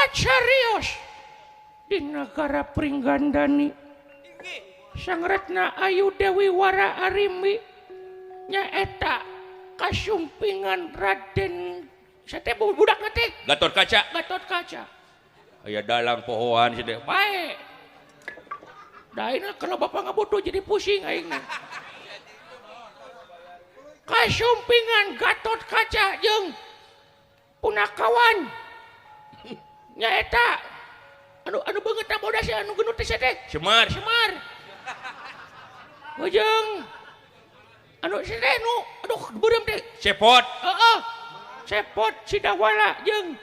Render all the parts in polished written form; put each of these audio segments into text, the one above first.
Kacarios di negara Pringgandani. Sangretna Ayu Dewi Wara Arimbi nyaeta kasumpingan Raden sate budak teh Gatot Kaca. Gatot Kaca. Aya dalang pohoan sih teh. Bae. Daina kalau bapak ngabutuh jadi pusing aing. Kasumpingan Gatot Kaca jeung punakawan nyaeta anu anu beungeut bodas anu gendut teh teh Semar. Semar. Jeung anu si teh nu aduh beureum teh Cepot. Heeh. Cepot Sidawala jeung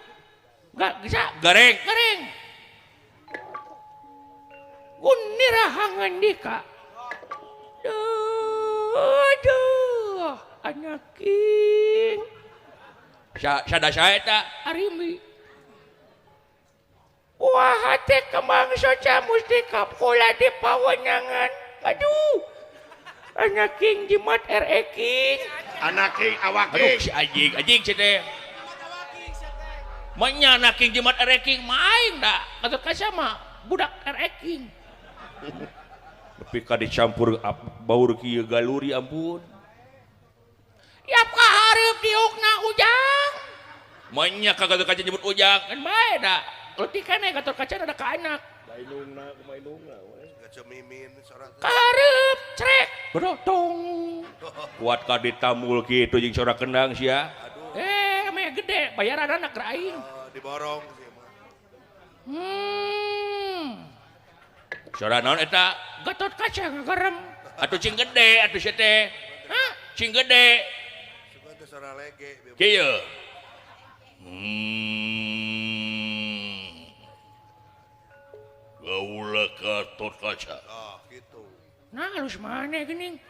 bisa Gareng. Gareng. Gunira hangandika. Aduh, anaking Sada saha eta? Arimbi. Wah, hate kembang soca mustika pola di pawenangan. Aduh. Anaking jimat ereking. Anaking Aduh awaking. si anjing, anjing si teh. Manya anaking jimat ereking main da. Gatot Kaca mah budak ereking. Tapi ka dicampur baur kieu galuri ampun. Yap kahareup diukna ujang. Manya ka Gatot Kaca nyebut ujang. Kan bae da. Leutik keneh Gatot Kaca ada ka anak. Bainungna kumaha indungna we. Gacemimin sorang. Kahareup crek berotong. Kuat ka ditambul kitu jeung sora kendang sia. Aduh. Eh, meh gede bayaran anak keur aing. Oh, diborong sih mah. Sora naon eta? Gatot Kaca ngagerem. Atuh cing gede atuh sia teh. Hah? Cing gede. Sugan teh sora lege. Kieu. Gaula Gatot Kaca. Oh, gitu. Nah, halus mana geuning?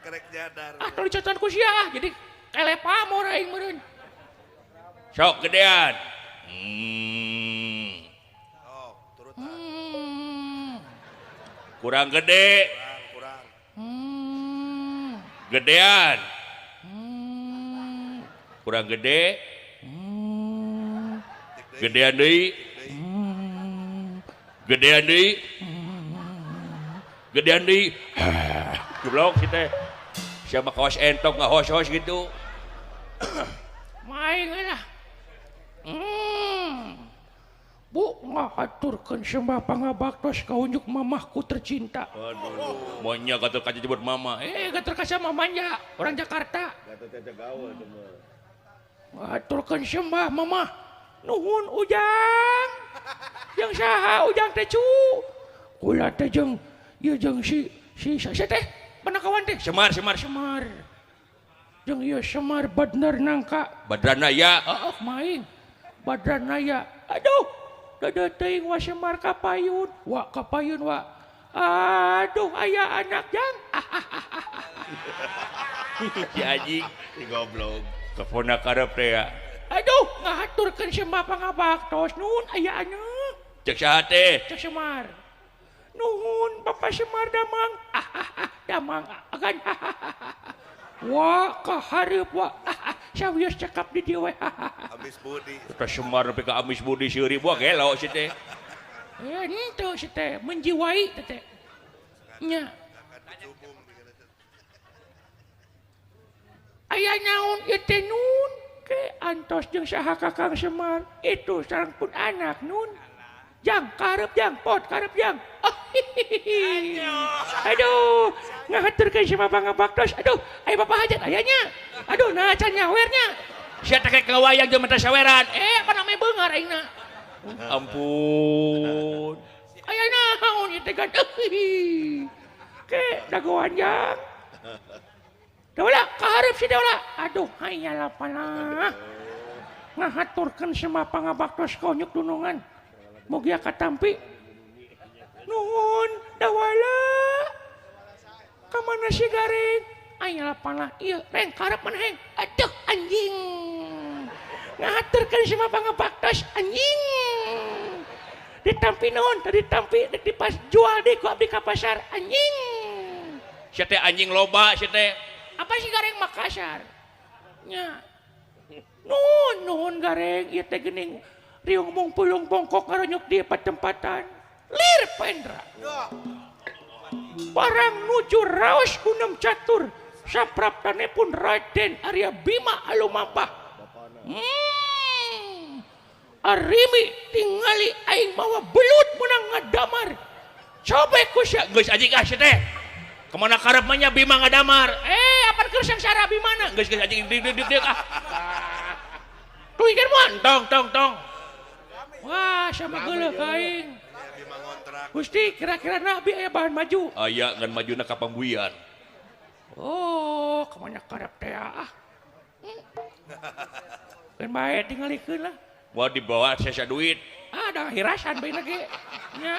Kerek nyadar. Ah, tong dicocotan ku sia jadi kele pamor aing meureun. Sok gedean. Oh, turutan. Kurang gede. Kurang, kurang. Gedean. Kurang gede. Gedean deui. Gedean deui. Gedean deui. Goblok si teh. Siapa kaos entok ngahos-hos gitu. Main lah. Bu ngahaturkeun sembah pangabaktos ka unjuk mamahku tercinta. Aduh, maunya Gatot Kaca nyebut mama. Eh, Gatot Kaca mah manja, orang Jakarta. Gatot Kaca gaul itu mah. Ngahaturkeun sembah mamah. Nuhun ujang. Jeung saha ujang teh cu? Kula teh jeung ieu jeung si si si teh panakawan teh. Semar, Semar, Semar. Jeung ieu Semar Badner nangka. Badranaya. Heeh, main. Badranaya. Aduh, dadah teuing wa Semar kapayun. Wa kapayun wa. Aduh, aya anak jang. Si anjing Si goblok. Kepona karep teh ya. Aduh, ngahaturkeun sembah pangabaktos nuhun aya anak. Cek saha teh? Cek Semar. Nuhun Bapak Semar damang. Damang agan. Wa kahareup wa. Sawios cekap di dieu we. Amis budi. Eta Semar nepi ka amis budi seuri buah gelo si teh. Eh, henteu si teh menjiwai teh teh. Nya. Aya naon ieu teh nun? Ke antos jeung saha Kakang Semar? Itu sareng pun anak nun. Jang karep jang pot karep jang. Oh, aduh, ngahaturkeun si Bapak ngabaktos. Aduh, aya Bapak hajat ayanya. Aduh, nah can nyawernya. Sia teh ka wayang jeung mata saweran. Eh, apa namanya beungar aingna. Ampun. Aya naon ieu teh gan. Ke dagoan jang. Daula kahareup si Daula. Aduh, hayal apalah. Ngahaturkeun sema pangabaktos ka unyuk dunungan. Mugia katampi. Nuhun Dawala. Ka mana si Gareng? Hayal apalah ieu reng karep mana heng. Aduh anjing. Ngahaturkeun sema pangabaktos anjing. Ditampi naon tadi tampi di pas jual deui ku abdi ka pasar anjing. Sia teh anjing loba sia teh. Apa sih Gareng Makassar? Nya. Nuhun nuhun Gareng ieu teh geuning Riung mung pulung bongkok ngaronyok di patempatan. Lir Pendra. Barang nuju raos gunem catur. Sapraptane pun Raden Arya Bima alumampah. Arimi tingali aing mawa belut menang ngadamar. Coba ku sia Geus anjing ah sia teh. Kemana karep mah nya Bima ngadamar? Apa keur sangsara Bimana? Geus geus anjing dik dik dik ah. Tuh ikan moal. Tong tong tong. Wah, sama geuleuh ka aing. Bima ngontrak. Gusti, kira-kira nabi aya bahan maju. Aya ngan majuna ka pambuyan. Oh, kemana karep teh ah. Keun bae tingalikeun lah. Wah dibawa sesa duit. Ah, da hirasan bae lagi. Nya.